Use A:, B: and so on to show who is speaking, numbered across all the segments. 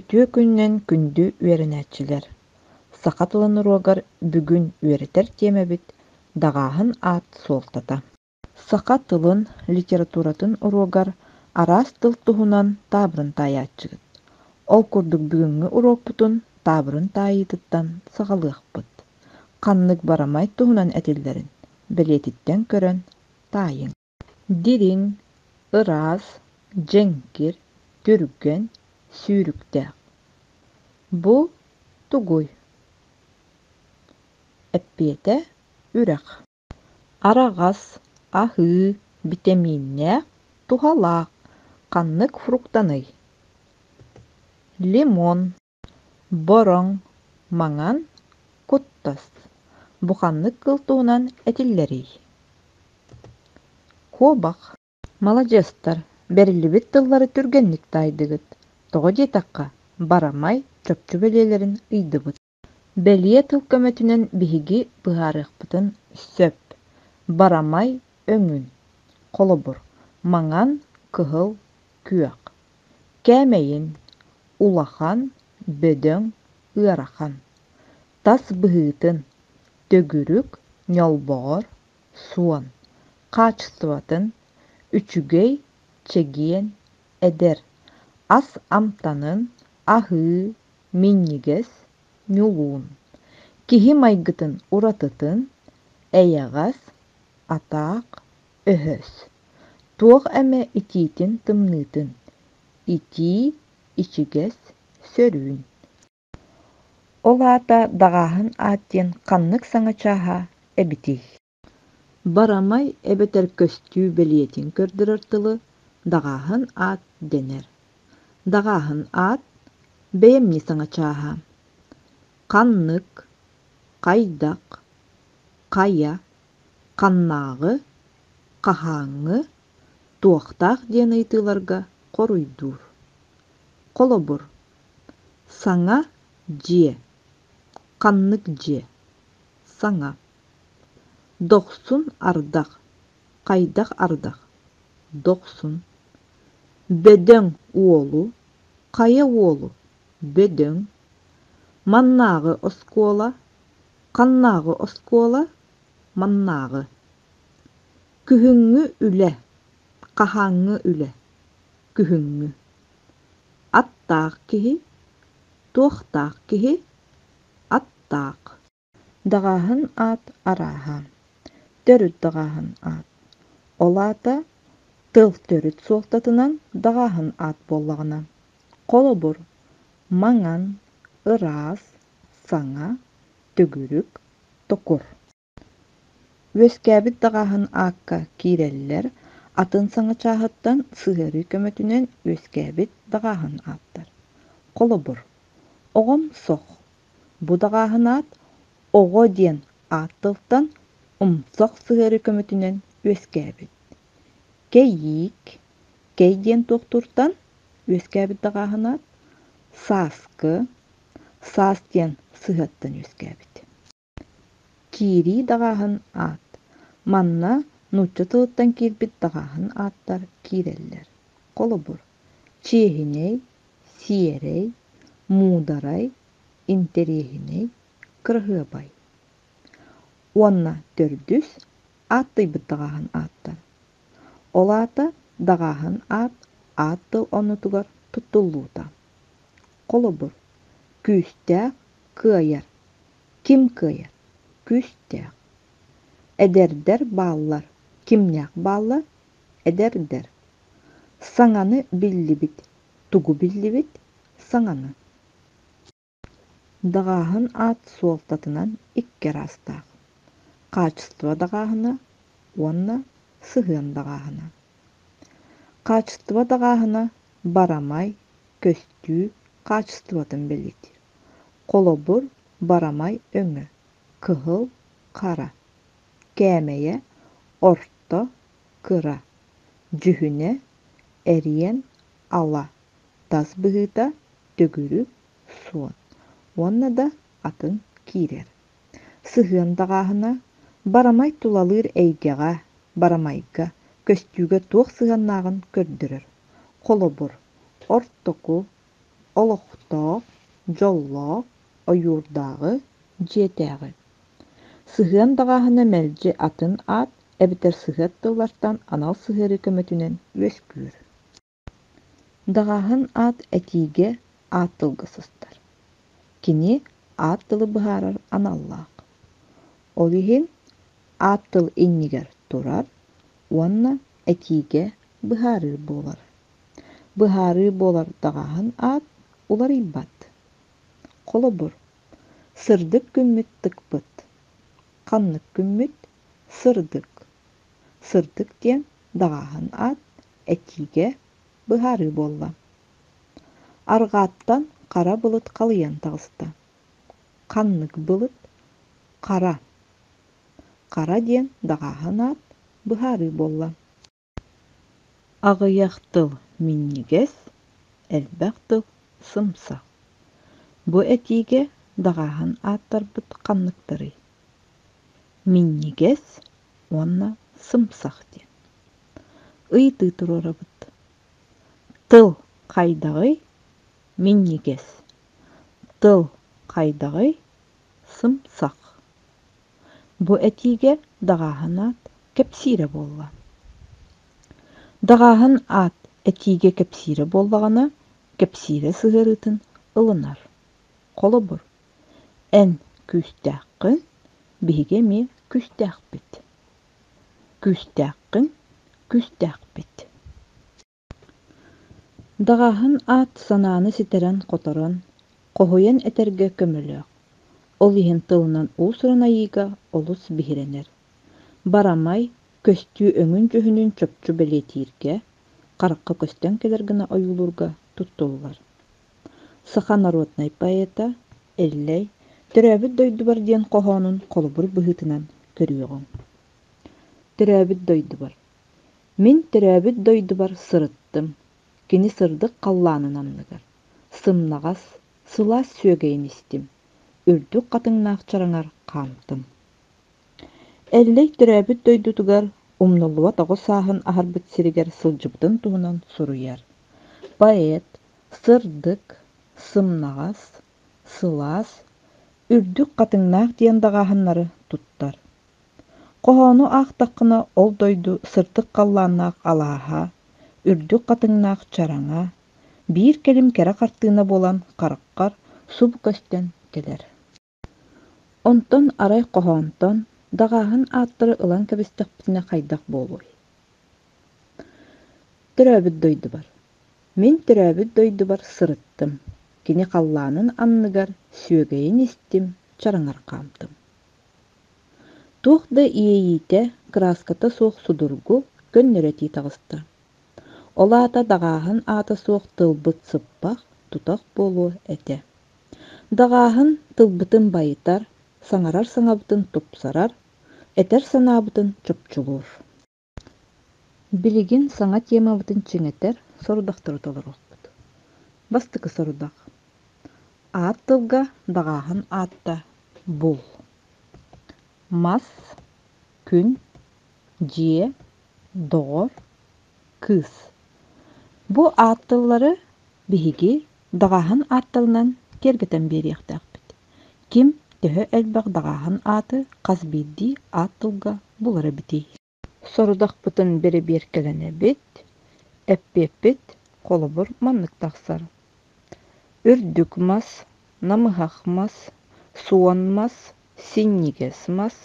A: Үтүө күнүнэн күндү үөрэнээччилэр! Саха тылын уруогар бүгүн үөрэтэр тиэмэбит даҕааһын аат суолтата. Саха тылын, литературатын уруогар араас тыл туһунан таабырын таайааччыгыт. Ол курдук бүгүҥҥү уруокпутун таабырын таайыытыттан саҕалыахпыт. Ханнык барамай туһунан этиллэрин бэлиэтиттэн көрөн таайыҥ. Дириҥ, ыраас, дьэҥкир, түргэн, сүүрүктээх. Бу тугуй? Эппиэтэ үрэх. Араҕас, аһыы, битэмииннээх, туһалаах. Ханнык фруктаный? Лимон, бороҥ, маҥан, куттас. Бу ханнык кыл туһунан этиллэрий? Куобах. Маладьыастар, бэриллибит тыллары түргэнник таайдыгыт. Тоҕо диэтэххэ, барамай чопчу бэлиэлэрин ыйдыбыт. Бэлиэ тыл көмөтүнэн биһиги быһаарыахпытын сөп: барамай өҥүн, холобур, маҥан, кыһыл, күөх; кээмэйин, улахан, бөдөҥ, ыарахан; тас быһыытын, төгүрүк, ньолбоҕор, суон; хаачыстыбатын, үчүгэй, чэгиэн, эдэр; ас амтанын, аһыы, минньигэс, ньулуун, киһи майгытын уратытын, эйэҕэс, атаах, өһөс, туох эмэ итиитин-тымныытын, итии, ичигэс, сөрүүн. Ол аата даҕааһын аат диэн ханнык саҥа чааһа эбитий? Барамай эбэтэр көстүү бэлиэтин көрдөрөр тылы даҕааһын аат дэнэр. Даҕааһын аат бэйэмньи саҥа чааһа. Ханнык, хайдах, хайа, ханнааҕы, хаһааҥҥы, туохтаах диэн ыйытыыларга хоруйдуур. Холобур, саҥа дьиэ, ханнык дьиэ, саҥа. Дохсун ардах, хайдах ардах, дохсун. Бөдөҥ уолу, хайа уолу, бөдөҥ. Маннааҕы оскуола, ханнааҕы оскуола, маннааҕы. Күһүҥҥү үлэ, хаһааҥҥы үлэ, күһүҥҥү. Аттаах киһи, туохтаах киһи, аттаах. Даҕааһын аат арааһа. Төрүт даҕааһын аат. Ол аата тыл төрүт суолтатынан даҕааһын аат буоллаҕына. Холобур, маҥан, ыраас, саҥа, төгүрүк, токур. Үөскээбит даҕааһын аакка киирэллэр, атын саҥа чааһыттан сыһыарыы көмөтүнэн үөскээбит даҕааһын ааттар. Холобур, оҕом сох, Бу даҕааһын аат оҕо диэн аат тылтан умсах сыһыарыы көмөтүнэн үөскээбит. Кэйиик, кэй диэн туохтууртан үөскээбит даҕааһын аат сааскы, саас диэн сыһыаттан үөскээбит. Киирии даҕааһын аат. Манна нуучча тылыттан киирбит даҕааһын ааттар киирэллэр. Холобур, чиэһинэй, сиэрэй, муударай, интэриэһинэй, кыраһыабай. Уонна төрдүс ааттыйбыт даҕааһын ааттар. Ол аата даҕааһын аат аат тыл оннутугар туттуллуута. Холобур, күүстээх кыайар, ким кыайар? Күүстээх. Эдэрдэр бааллар, кимнээх бааллар? Эдэрдэр. Саҥаны биллибит, тугу биллибит? Саҥаны. Даҕааһын аат суолтатынан икки араастаах: хаачыстыба даҕааһына уонна сыһыан даҕааһына. Хаачыстыба даҕааһына барамай, көстүү хаачыстыбатын бэлиэтиир. Холобур, барамай өҥө кыһыл, хара, кээмэйэ орто, кыра, дьүһүнэ эриэн, ала, тас быһыыта төгүрүк, суон уонна да атын киирэр. Сыһыан даҕааһына барамай тулалыыр эйгэҕэ, барамайга, көстүүгэ туох сыһыаннааҕын көрдөрөр. Холобур, ортоку, Олохтоох, дьоллоох, ойуурдааҕы, дьиэтээҕи. Сыһыан даҕааһына мэлдьи атын аат эбэтэр сыһыат тыллартан анал сыһыарыы көмөтүнэн үөскүүр. Даҕааһын аат этиигэ аат тылга сыстар. Кини аат тылы быһаарар аналлаах. Ол иһин аат тыл иннигэр турар уонна этиигэ быһаарыы буолар. Быһаарыы буолар даҕааһын аат уларыйбат. Холобур, сырдык күммүт тыкпыт, ханнык күммүт сырдык. Сырдык диэн даҕааһын аат этиигэ быһаарыы буолла. Арҕааттан хара былыт халыйан таҕыста. Ханнык былыт? Хара. Хара диэн даҕааһын аат быһаарыы буолла. Аҕыйах тыл минньигэс, элбэх тыл сымсах. Бу этиигэ даҕааһын ааттарбыт ханныктарый? Минньигэс уонна сымсах диэн. Ыйытыы туруорабыт. Тыл хайдаҕый? Минньигэс. Тыл хайдаҕый? Сымсах. Бу этиигэ даҕааһын аат кэпсиирэ буолла. Даҕааһын аат этиигэ кэпсиирэ буоллаҕына, кэпсиирэ сыһыарыытын ылынар. Холобур, эн күүстээххин, биһиги эмиэ күүстээхпит. Күүстээххин, күүстээхпит. Даҕааһын аат санааны ситэрэн-хоторон, хоһуйан этэргэ көмөлөөх, ол иһин тылынан уус-уран айыыга олус биһирэнэр. Барамай, көстүү өҥүн-дьүһүнүн чопчу бэлиэтииргэ, харахха көстөн кэлэр гына ойуулуурга туттуллар. Саха народнай поэта Эллэй «Төрөөбүт дойдубар» диэн хоһоонун холобур быһыытынан көрүөҕүҥ. Төрөөбүт дойдубар Мин төрөөбүт дойдубар сырыттым, кини сырдык халлаанын анныгар, сымнаҕас, сылаас сүөгэйин истим, үрдүк хатыҥнаах чараҥар хаамтым. Эллэй төрөөбүт дойдутугар умнуллубат оҕо сааһын аһарбыт сиригэр сылдьыбытын туһунан суруйар. Поэт сырдык, сымнаҕас, сылаас, үрдүк хатыҥнаах диэн даҕааһыннары туттар. Хоһоону аахтаххына ол дойду сырдык халлааннаах алааһа, үрдүк хатыҥнаах чараҥа, биир кэлим кэрэ хартыына буолан хараххар субу көстөн кэлэр. Онтон арай хоһоонтон даҕааһын ааттары ылан кэбистэхпитинэ хайдах буолуой? Төрөөбүт дойдубар. Мин төрөөбүт дойдубар сырыттым. Кини халлаанын анныгар сүөгэйин истим, чараҥар хаамтым. Туох да иэйиитэ, кырааската суох судургу, көннөрү этии таҕыста. Ол аата даҕааһын аата суох тылбыт сыппах, тутах буолуо этэ. Даҕааһын тылбытын байытар, саҥарар саҥабытын тупсарар, этэр санаабытын чопчулуур. Билигин саҥа темабытын чиҥэтэр сорудахтары толоруохпут. Бастакы сорудах. Аат тылга даҕааһын аатта бул. Мас, күн, дьиэ, доҕор, кыыс. Бу аат тыллары биһиги даҕааһын ааттарынан киэргэтэн биэриэхтээхпит. Ким төһө элбэх даҕааһын ааты хас биирдии аат тылга булар эбитий? Сорудахпытын бэрэбиэркэлэнэбит, эппиэппит холобур маннык тахсар: үрдүк мас, намыһах мас, суон мас, синньигэс мас,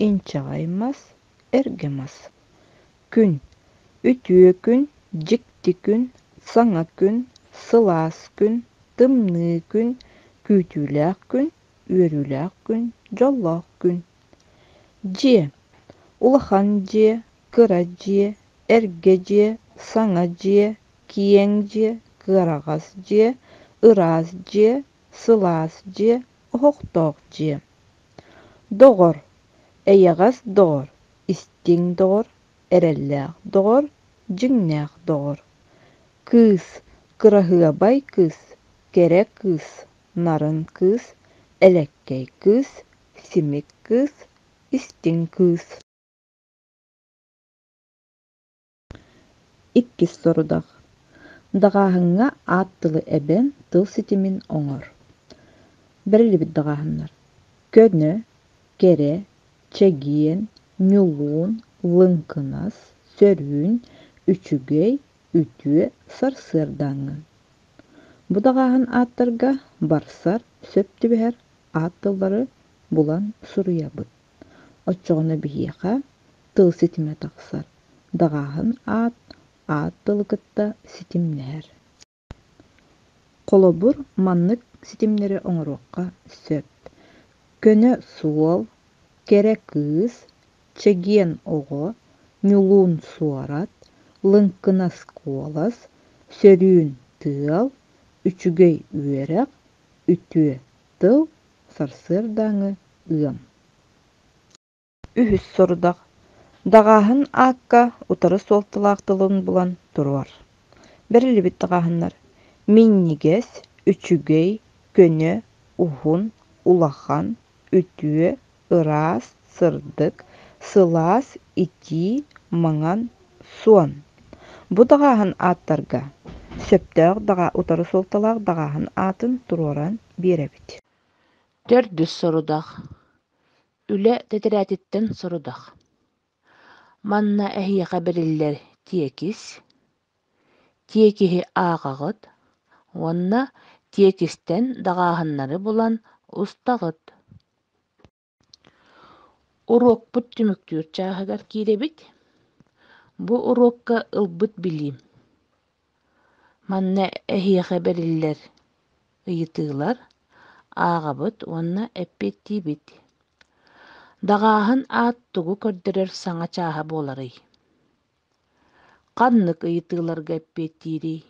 A: инчэҕэй мас, эргэ мас. Күн үтүө күн, дьикти күн, саҥа күн, сылаас күн, тымныы күн, күүтүүлээх күн, үөрүүлээх күн, дьоллоох күн. Дьиэ Улахан дьиэ, кыра дьиэ, эргэ дьиэ, саҥа дьиэ, киэҥ дьиэ, кыараҕас дьиэ, ыраас дьиэ, сылаас дьиэ, оһохтоох дьиэ. Доҕор Эйэҕэс доҕор, истиҥ доҕор, эрэллээх доҕор, дьиҥнээх доҕор. Кыыс Кыраһыабай кыыс, кэрэ кыыс, нарын кыыс, элэккэй кыыс, симик кыыс, истиҥ кыыс. Иккис сорудах. Даҕааһыҥҥа аат тылы эбэн тыл ситимин оҥор. Бэриллибит даҕааһыннар: көнө, кэрэ, чэгиэн, ньулуун, лыҥкынас, сөрүүн, үчүгэй, үтүө, сарсыардааҥҥы. Бу даҕааһын ааттарга барсар, сөп түбэһэр аат тыллары булан суруйабыт. Оччоҕуна биһиэхэ тыл ситимэ тахсар, даҕааһын аат аат тылы кытта ситимнэһэр. Холобур, маннык ситимнэри оҥоруохха сөп: көнө суол, кэрэ кыыс, чэгиэн оҕо, ньулуун суорат, лыҥкынас куолас, сөрүүн тыал, үчүгэй үөрэх, үтүө тыл, сарсыардааҥы ыам. Үһүс сорудах. Даҕааһын аакка утары суолталаах тылын булан туруор. Бэриллибит даҕааһыннар: минньигэс, үчүгэй, көнө, уһун, улахан, үтүө, ыраас, сырдык, сылаас, итии, маҥан, суон. Бу даҕааһын ааттарга сөптөөх утары суолталаах даҕааһын аатын туруоран биэрэбит.
B: Төрдүс сорудах. Үлэ тэтэрээтиттэн сорудах. Манна эһиэхэ бэриллэр тиэкис, тиэкиһи ааҕаҕыт уонна тиэкистэн даҕааһыннары булан устаҕыт. Уруокпут түмүктүүр чааһыгар киирэбит. Бу уруокка ылбыт билиим. Манна эһиэхэ бэриллэр ыйытыылар, ааҕабыт уонна эппиэттиибит. Даҕааһын аат тугу көрдөрөр саҥа чааһа буоларый? Ханнык ыйытыыларга эппиэттиирий?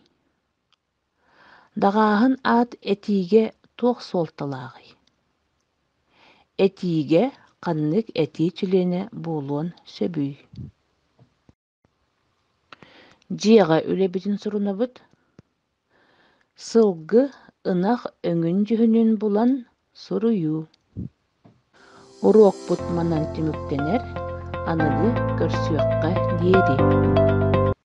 B: Даҕааһын аат этиигэ туох суолталааҕый? Этиигэ ханнык этии чилиэнэ буолуон сөбүй? Дьиэҕэ үлэбитин сурунабыт. Сылгы, ынах өҥүн-дьүһүнүн булан суруйуу. Уруокпут манан түмүктэнэр, аныгы көрсүөххэ диэри.